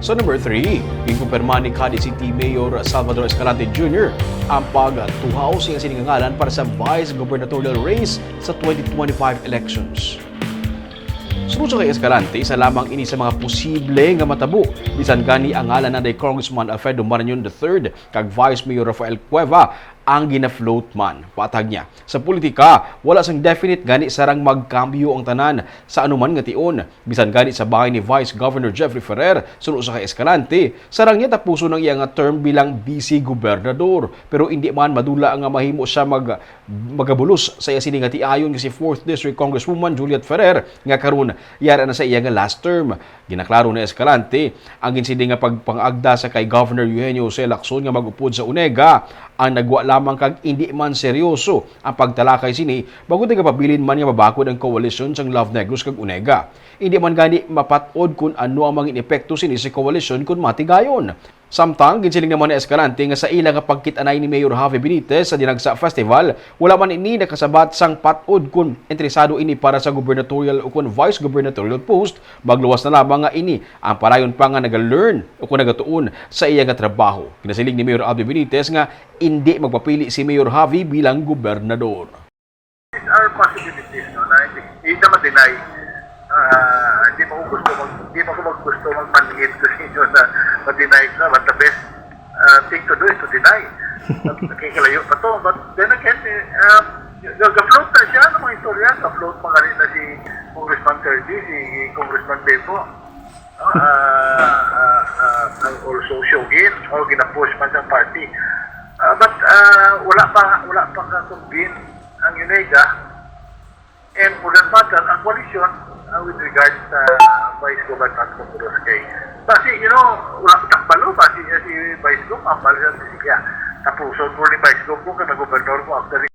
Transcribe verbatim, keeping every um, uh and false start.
Sa number three, ginkumpirma ni Cadiz City Mayor Salvador Escalante Junior ang pagtuhaw sa iyang sining ngalan para sa vice gubernatorial race sa twenty twenty-five elections. Sunod sa kay Escalante, isa lamang ini sa mga posible nga matabo, bisan gani ang ngalan na kay Congressman Alfredo Marañon the third kag Vice Mayor Rafael Cueva ang gina-float man. Patag niya, sa politika, wala sang definite gani sarang magkambyo ang tanan sa anuman nga tion. Bisan gani sa bahin ni Vice Governor Jeffrey Ferrer, suno sa kay Escalante, sarang niya tapuson ang iya nga term bilang vice gobernador. Pero indi man madula nga mahimo siya mag magabulos sa iya sini nga tiayon nga si fourth District Congresswoman Juliet Ferrer, nga karon yara na sa iya nga last term. Ginaklaro ni Escalante ang ginsindi nga pagpangagda sa kay Governor Eugenio Jose Lacson nga mag-upod sa Onega ang nagwa lamang kag indi man seryoso ang pagtalakay sini, bangod nagapabilin man nga mabakod ang koalisyon sang Love Negros kag Onega. Indi man gani mapat-od kon ano ang mangin epekto sini sa koalisyon kon matigayon. Samtang ginsiling naman ni Escalante nga sa ila nga pagkit-anay ni Mayor Javi Benitez sa Dinagsa Festival, wala man ini nakasabat sang pat-od kon interesado ini para sa gubernatorial o kon vice gubernatorial post, magluwas na lamang nga ini ang padayon pa nga naga-learn o kon nagatuon sa iya nga trabaho. Ginasiling ni Mayor Javi Benitez nga indi magpapili si Mayor Javi bilang gobernador. These are possibilities, no, na hindi, hindi na ma-deny. Ah, hindi pa ko gusto mag, hindi pa ko mag gusto magmanhid ko sa inyo na ma-deny ko na, but the best uh, thing to do is to deny. Nakikalayo pa to. But then again, eh, um, ga-float na siya ng mga istorya. Ga-float pa nga rin na si Congressman Kirby, si Congressman Bebo. No? Uh, uh, uh, also Shogin, o ginapush man sa party. Uh, but uh, wala pa wala pa ka-convene ang UNEGA. And for that matter, ang koalisyon uh, with regards sa Vice Governor Marcos kay basi, you know, wala pa takbalo, basi niya si Vice Gov, ang bali sa siya. Tapos, so, for ni Vice Gov, kung ka gobernador mo, actually,